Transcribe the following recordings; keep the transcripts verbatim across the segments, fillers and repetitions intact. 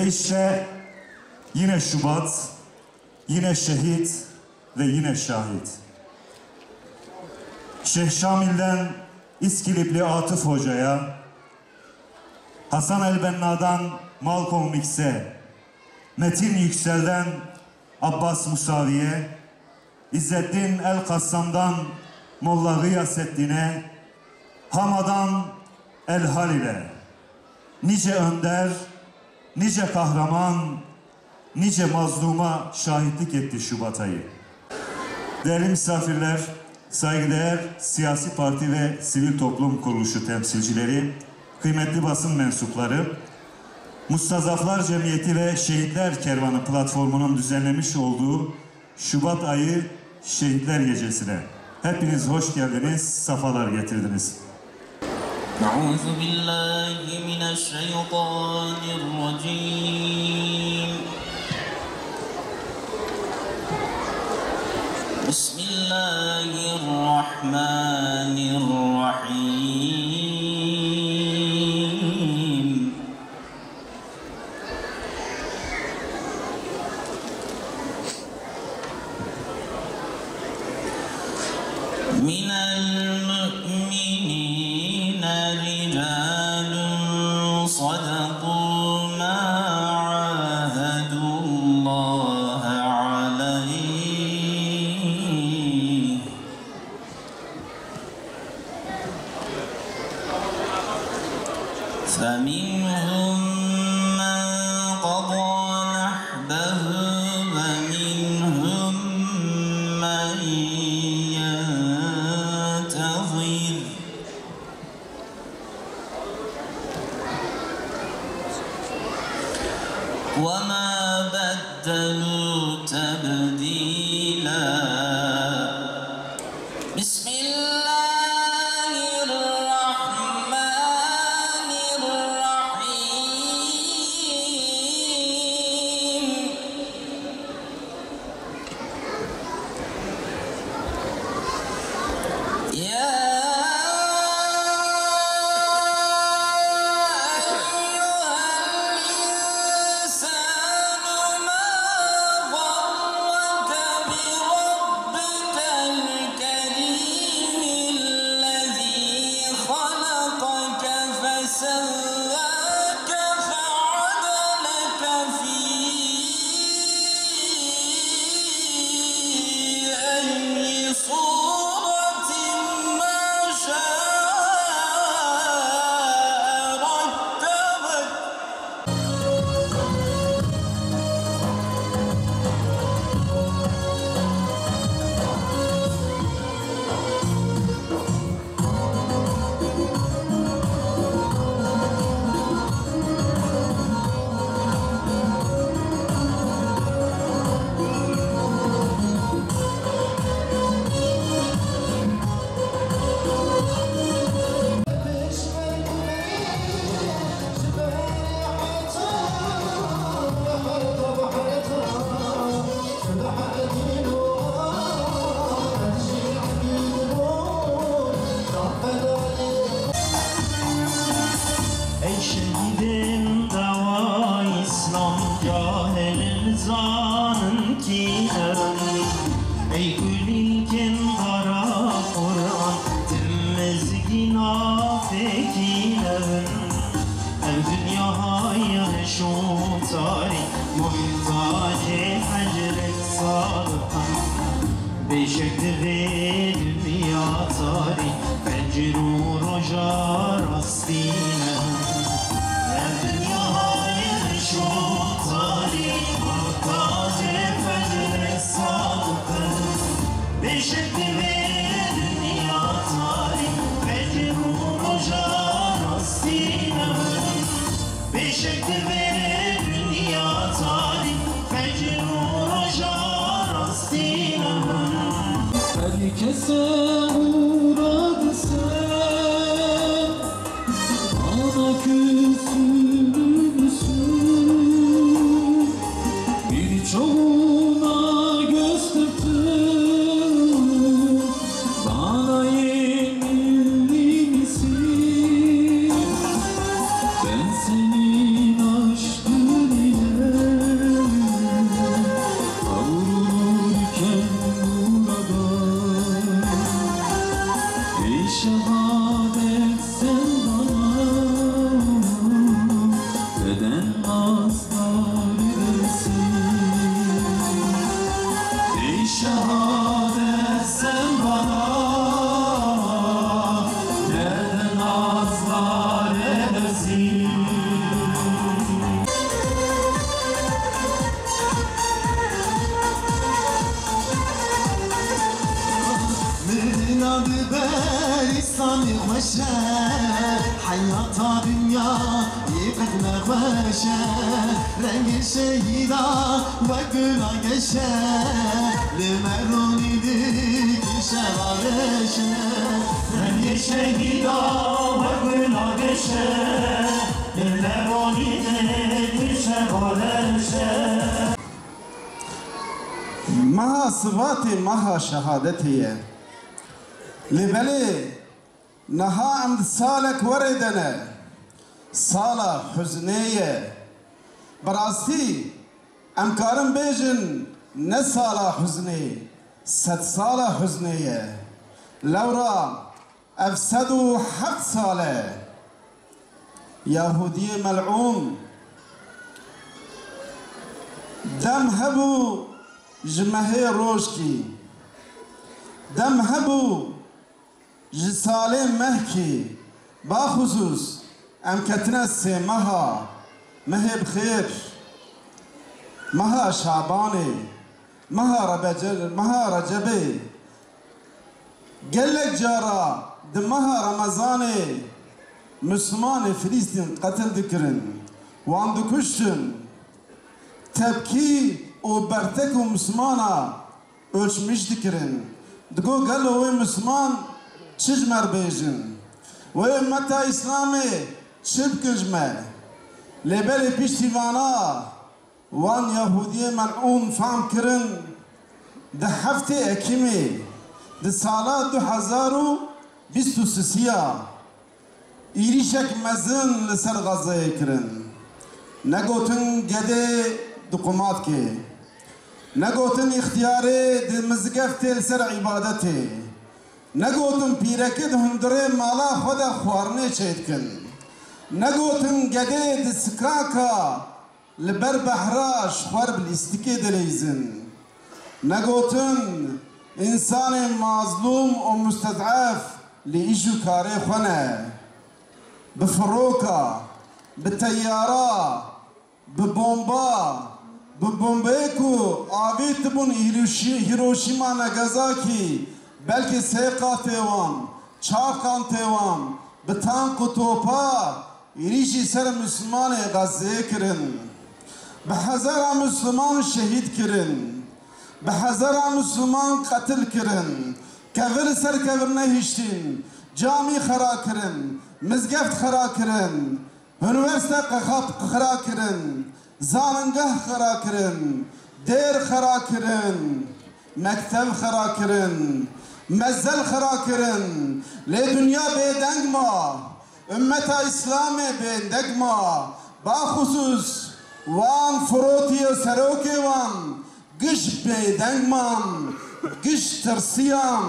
İşte yine Şubat, yine şehit ve yine şahit. Şeyh Şamil'den İskilipli Atıf Hoca'ya, Hasan el-Benna'dan Malcolm X'e, Metin Yüksel'den Abbas Musavi'ye, İzzettin el-Kassam'dan Molla Gıyaseddin'e, Hama'dan El Halil'e, nice önder, nice kahraman, nice mazluma şahitlik etti Şubat ayı. Değerli misafirler, saygıdeğer siyasi parti ve sivil toplum kuruluşu temsilcileri, kıymetli basın mensupları, Mustazaflar Cemiyeti ve Şehitler Kervanı platformunun düzenlemiş olduğu Şubat ayı Şehitler Gecesi'ne hepiniz hoş geldiniz, safalar getirdiniz. أعوذ بالله من الشيطان الرجيم. بسم الله الرحمن الرحيم. من المؤمنين رجال صدقوا ما عاهدوا الله عليه، فمنهم من قضى نحبه ومنهم من ينتظر وما بدلوا تبديلا. بسم الله الرحمن الرحيم. يا أيها الإنسان ما غرك بربك الكريم الذي خلقك فسواك فعدلك في أي صورة ما شاء ركبك. Ey şehîdên dawa Îslam, cahil nizanin kî ne bin. Ey kulîlkên dara Quran, tim mizgîna fêkî ne bin. Ev dinya hay reş û tarî, muhtacê hecrek sadiq in. Bêşek divê dinya tarî, fecr û roja rastî ne. Ev dinya hay reş û tarî, muhtacê fecrek sadiq in. Bêşek divê dinya tarî, fecr û roja rastî ne. Bêşek divê dinya tarî, fecr û roja rastî ne. Her kese uğradı sen, bana küsülmüşsün. Birçoğuna göz kırptım, bana yenildi misin? Ben senin aşkın ile Şehadet sen bana, neden nazlar edersin? Ey şehadet sen bana, neden nazlar edersin? Merdina bi berî sanî xweş e, heyata dinya yê qet nexweş e. Rengê şehîda wek gula geş e, li me ronî dikî şevareş e. Rengê şehîda wek gula geş e, li me ronî dikî şevareş e. Meha Sivatê meha şehadetê ye. Lê belê niha em di salek werê de ne. Sala huznê ye. Bi rastî em karin bêjin ne sala huznê, sedsala huznê ye. Lewra ev sed û heft sal e. Yahudiyê mel'ûn, dem hebû ji mehê rojkî, dem hebû ji salê mehkî, baxusûs em ketine sê meha, mehê bi xêr, meha Şabanê, meha Rebece-, meha Recebê. Gelek cara di meha Remezanê Mislimanê Filîstîn qetil dikirin, wan dikuştin. Tepkî û bertek û Mislimana ölçmüş dikirin. Digo gelo wê Misliman çi ji me re bêjin? Wê ummeta Îslamê çi bikin ji me? Lê belê piştî vana wan Yahudiyê mel'ûn fehm kirin, di heftê Ekîmê di sala du hezar û bîst û sisiya êrîşek mezin li ser Xezeyê kirin. Negotin gedê di qumatkê, negotin îxtiyarê di mizgeftê li ser îbadetê, negotin pîreke di hundirê mala xwe de xwarinê çêdikin, negotin gedê di sikaka li ber behra ji xwe re bi lîstikê dileyzin. Negotin, însanên mazlûm û mustez'ef li îş û karê xwe ne. Bi firoka, bi teyara, bi bomba, bi bombeyê ku avêtibûn Hiroşî-, Hiroşîma Nagasakî, belkî sê qatê wan, çar qatê wan, bi tank û topa, êrîşî ser Mislimanê Xezeyê kirin. Bi hezara Misliman şehîd kirin. Bi hezara Misliman qetil kirin. Kevir li ser kevir nehiştîn. Camî xera kirin. Mizgeft xera kirin. Unîversîte qexa-, xera kirin. Zanîngeh xera kirin. Dêr xera kirin. Mektev xera kirin. Mezel xera kirin. Lê dinya bêdeng ma. Ummeta Îslamê bêdeng ma, baxusûs wan firotiye serokê wan, giş bêdeng man, giş tirsiyan,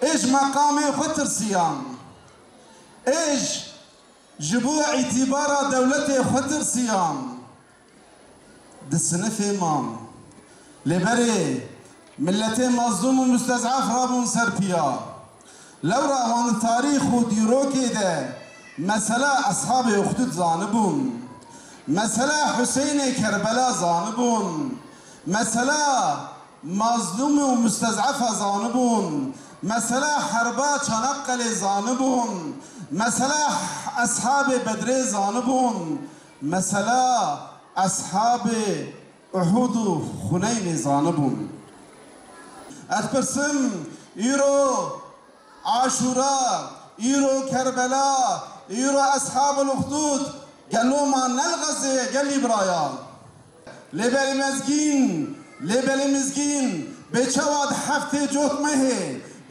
ê ji meqamê xwe tirsiyan, ê ji, ji bo îtîbara dewletê xwe tirsiyan. Di sinifê man. Lê berê miletê mazlûm û mustez'ef rabûn ser piya. Lewra wan di tarîx û dîrokê de mesela Eshabê Uxdud zanibûn. Mesela Huseynê Kerbela zanibûn. Mesela mazlûm û mustez'efa zanibûn. Mesela herba Çanakkale zanibûn. Mesela Eshabê Bedrê zanibûn. Mesela Eshabê Uhud û Xuneynê zanibûn. Ez dipirsim, îro Aşûra, îro Kerbela, îro Eshabul Uxdud, gelo ma ne li Xezê ye, gelî biraya? Lê belê mezgîn, lê belê mizgîn, bê çawa di heftê Cotmehê,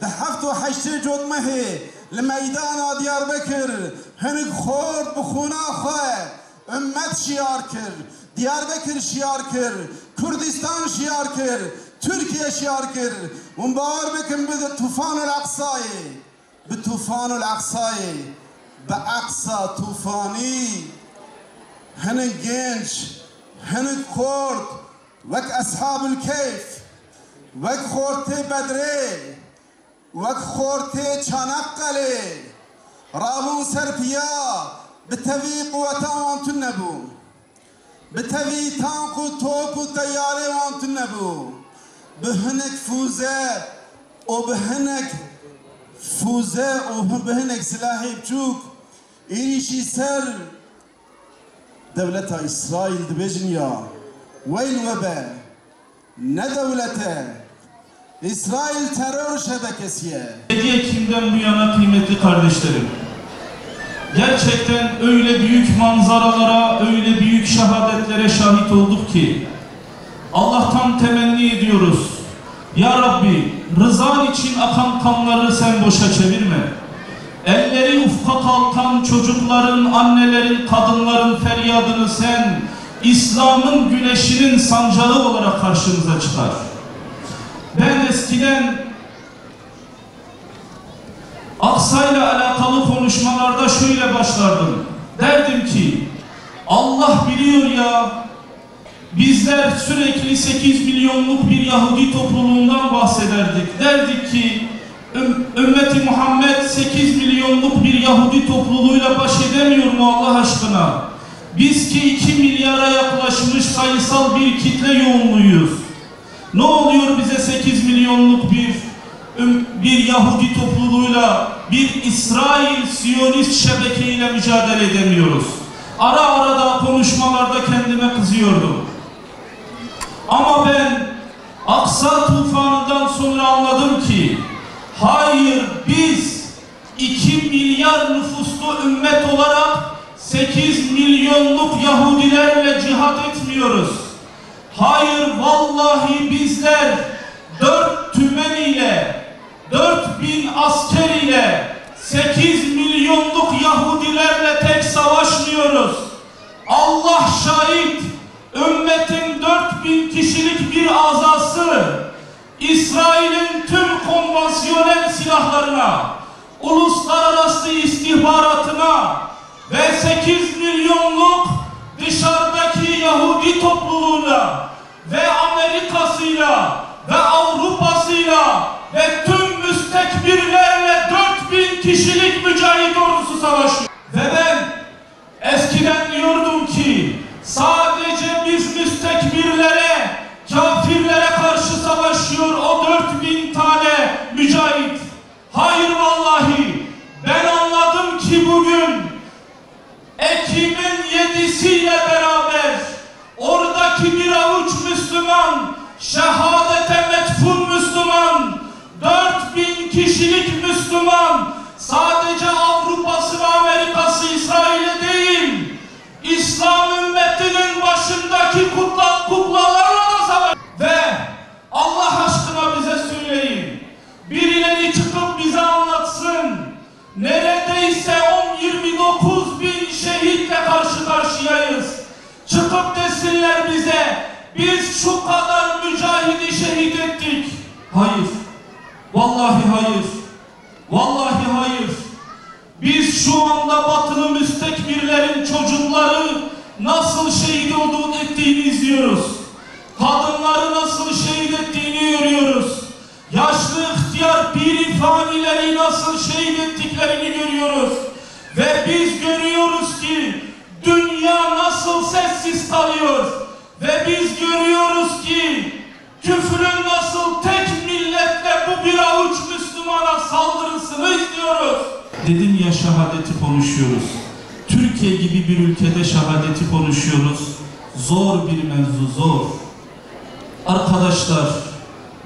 di heft û heştê Cotmehê li meydana Diyarbekir hinek xort bi xûna xwe ummet şiyar kir, Diyarbekir şiyar kir, Kurdistan şiyar kir, Tirkiye şiyar kir. Hûn bawer bikin bi Tufan el Aqsayê, Bi Tûfanul Eqsayê, bi Eqsa Tûfanî, hinek genç, hinek xort, wek Eshabul Keyf, wek xortê Bedrê, wek xortê Çanakkale, rabûn ser piya, bi tevî quweta wan tune bû. Bi tevî tank û top û teyarê wan tune bû. Bi hinek fûze û bi hinek fûze û bi hinek silahê biçûk êrîşî ser dewleta Îsraîl dibêjin ya weyl we be, ne dewlet e, Îsraîl teror şebekesi ye. Yedi Ekim'den bu yana kıymetli kardeşlerim, gerçekten öyle büyük manzaralara, öyle büyük şehadetlere şahit olduk ki, Allah'tan temenni ediyoruz. Ya Rabbi, rızan için akan kanları sen boşa çevirme. Elleri ufka kalkan çocukların, annelerin, kadınların feryadını sen İslam'ın güneşinin sancağı olarak karşımıza çıkar. Ben eskiden Aksa'yla alakalı konuşmalarda şöyle başlardım. Derdim ki, Allah biliyor ya, bizler sürekli sekiz milyonluk bir Yahudi topluluğundan bahsederdik. Derdik ki, "Üm-, Ümmeti Muhammed sekiz milyonluk bir Yahudi topluluğuyla baş edemiyor mu Allah aşkına? Biz ki iki milyara yaklaşmış sayısal bir kitle yoğunluğuyuz." Ne oluyor, bize sekiz milyonluk bir, bir Yahudi topluluğuyla, bir İsrail Siyonist şebekeyle mücadele edemiyoruz? Ara ara da konuşmalarda kendime kızıyordum. Ama ben Aksa tufanından sonra anladım ki, hayır, biz iki milyar nüfuslu ümmet olarak sekiz milyonluk Yahudilerle cihat etmiyoruz. Hayır, vallahi bizler dört tümen ile, dört bin asker ile sekiz milyonluk Yahudilerle tek savaşmıyoruz. Allah şahit, ümmetin dört bin kişilik bir azası İsrail'in tüm konvansiyonel silahlarına, uluslararası istihbaratına ve sekiz milyonluk dışarıdaki Yahudi topluluğuna ve Amerika'sıyla ve Avrupa'sıyla ve tüm müstekbirlerle dört bin kişilik mücahit ordusu savaşıyor. Ve ben eskiden diyordum ki sadece biz müstekbirlere, kafirlere karşı savaşıyor o dört bin tane mücahit. Hayır vallahi, ben anladım ki bugün Ekim'in yedisiyle beraber oradaki bir avuç Müslüman, şehadete metfun Müslüman, dört bin kişilik Müslüman, sadece Avrupa'sı ve Amerika'sı İsrail'e değil, İslam ümmetinin başındaki kutla, kuklalarla da savaş. Ve Allah aşkına bize söyleyin, birileri çıkıp bize anlatsın, neredeyse on yirmi dokuz bin şehitle karşı karşıyayız. Çıkıp desinler bize, biz şu kadar mücahidi şehit ettik. Hayır. Vallahi hayır. Vallahi hayır. Biz şu anda batılı müstekbirlerin çocukları nasıl şehit olduğu ettiğini izliyoruz. Kadınları nasıl şehit ettiğini görüyoruz. Yaşlı ihtiyar piri fanileri nasıl şehit ettiklerini görüyoruz. Ve biz görüyoruz ki dünya nasıl sessiz kalıyor. Ve biz görüyoruz ki küfrün nasıl tek milletle bu bir avuç Müslümana saldırısını izliyoruz. Dedim ya, şehadeti konuşuyoruz. Türkiye gibi bir ülkede şehadeti konuşuyoruz. Zor bir mevzu, zor. Arkadaşlar,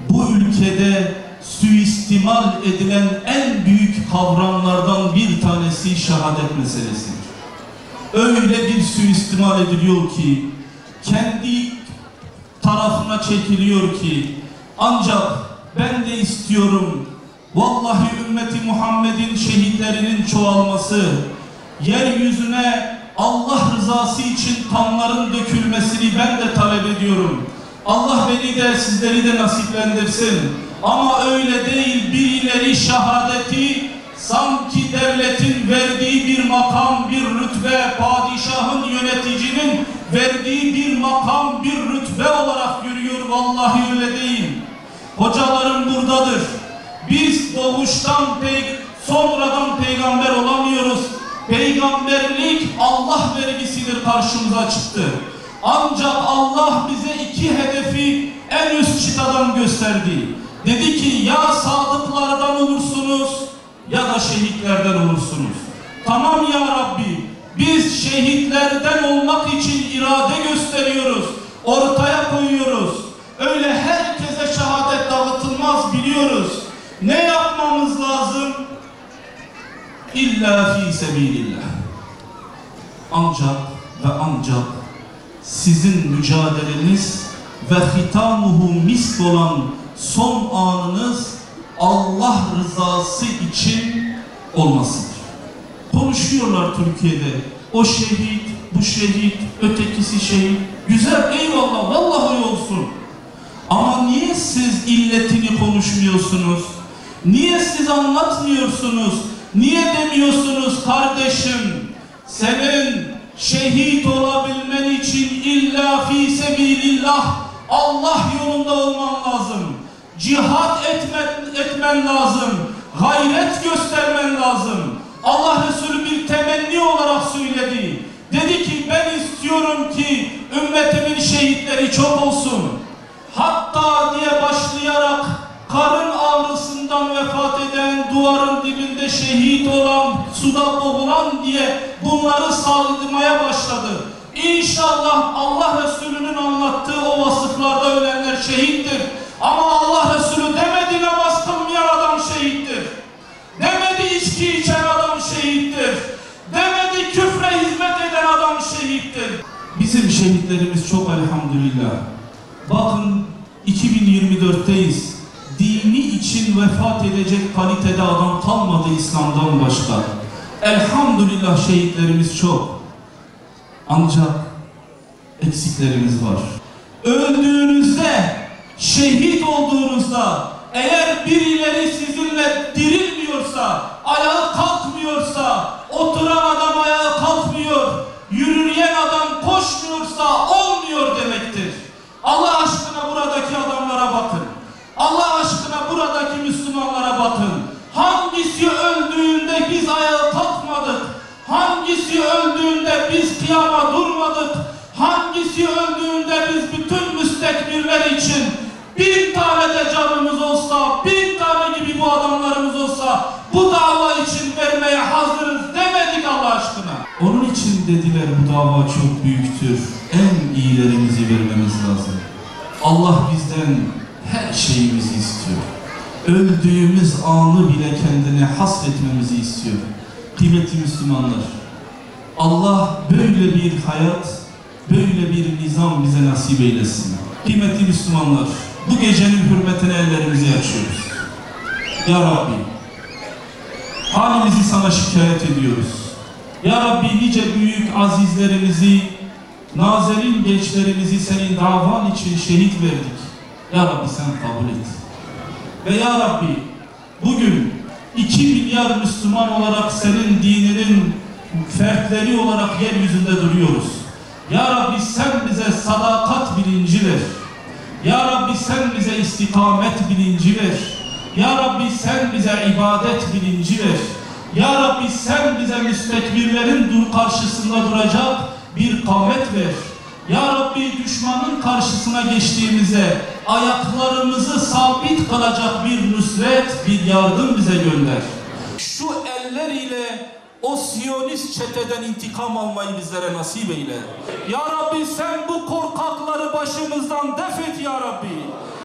bu ülkede suistimal edilen en büyük kavramlardan bir tanesi şehadet meselesidir. Öyle bir suistimal ediliyor ki, kendi tarafına çekiliyor ki, ancak ben de istiyorum, vallahi ümmeti Muhammed'in şehitlerinin çoğalması, yeryüzüne Allah rızası için kanların dökülmesini ben de talep ediyorum. Allah beni de sizleri de nasiplendirsin. Ama öyle değil, birileri şehadeti makam, bir rütbe, padişahın, yöneticinin verdiği bir makam, bir rütbe olarak görüyor. Vallahi öyle değil. Hocalarım buradadır. Biz doğuştan pey-, sonradan peygamber olamıyoruz. Peygamberlik Allah vergisidir karşımıza çıktı. Ancak Allah bize iki hedefi en üst çıtadan gösterdi. Dedi ki, ya sadıklardan olursunuz, ya da şehitlerden olursunuz. Tamam ya Rabbi, biz şehitlerden olmak için irade gösteriyoruz, ortaya koyuyoruz. Öyle herkese şehadet dağıtılmaz, biliyoruz. Ne yapmamız lazım? İlla fi sebilillah. Ancak ve ancak sizin mücadeleniz ve hitamuhu misk olan son anınız Allah rızası için olmasıdır. Konuşuyorlar Türkiye'de, o şehit, bu şehit, ötekisi şehit. Güzel, eyvallah, vallahi öyle olsun. Ama niye siz illetini konuşmuyorsunuz? Niye siz anlatmıyorsunuz? Niye demiyorsunuz, kardeşim, senin şehit olabilmen için illa fi sebilillah, Allah yolunda olman lazım. Cihat etme-, etmen lazım. Gayret göstermen lazım. Allah Resulü bir temenni olarak söyledi. Dedi ki, ben istiyorum ki ümmetimin şehitleri çok olsun. Hatta diye başlayarak karın ağrısından vefat eden, duvarın dibinde şehit olan, suda boğulan diye bunları saymaya başladı. İnşallah Allah Resulü'nün anlattığı o vasıflarda ölenler şehittir. Ama Allah Resulü demedi namaz kılmayan adam şehittir. Demedi içki içen adam şehittir. Demedi küfre hizmet eden adam şehittir. Bizim şehitlerimiz çok elhamdülillah. Bakın, iki bin yirmi dörtteyiz. Dini için vefat edecek kalitede adam kalmadı İslam'dan başka. Elhamdülillah şehitlerimiz çok. Ancak eksiklerimiz var. Öldüğünüzde, şehit olduğunuzda, eğer birileri sizinle dirilmiyorsa, ayağa kalkmıyorsa, oturan adam ayağa kalkmıyor, yürüyen adam koşmuyorsa olmuyor demektir. Allah aşkına buradaki adamlara bakın. Allah aşkına buradaki Müslümanlara bakın. Hangisi öldüğünde biz ayağa kalkmadık? Hangisi öldüğünde biz kıyama durmadık? Hangisi öldüğünde biz bütün müstekbirler için bin tane de canımız olsa, bin tane gibi bu adamlarımız olsa bu dava için vermeye hazırız demedik Allah aşkına? Onun için dediler bu dava çok büyüktür. En iyilerimizi vermemiz lazım. Allah bizden her şeyimizi istiyor. Öldüğümüz anı bile kendine hasretmemizi istiyor. Kıymetli Müslümanlar, Allah böyle bir hayat, böyle bir nizam bize nasip eylesin. Kıymetli Müslümanlar, bu gecenin hürmetine ellerimizi açıyoruz. Ya Rabbi, halimizi sana şikayet ediyoruz. Ya Rabbi, nice büyük azizlerimizi, nazenin gençlerimizi senin davan için şehit verdik. Ya Rabbi, sen kabul et. Ve ya Rabbi, bugün iki milyar Müslüman olarak senin dininin fertleri olarak yeryüzünde duruyoruz. Ya Rabbi, sen bize sadakat bilinci ver. Ya Rabbi, sen bize istikamet bilinci ver. Ya Rabbi, sen bize ibadet bilinci ver. Ya Rabbi, sen bize müstekbirlerin dur karşısında duracak bir kâmet ver. Ya Rabbi, düşmanın karşısına geçtiğimizde ayaklarımızı sabit kılacak bir nusret, bir yardım bize gönder. Şu eller ile o Siyonist çeteden intikam almayı bizlere nasip eyle. Ya Rabbi, sen bu korkakları başımızdan def et ya Rabbi.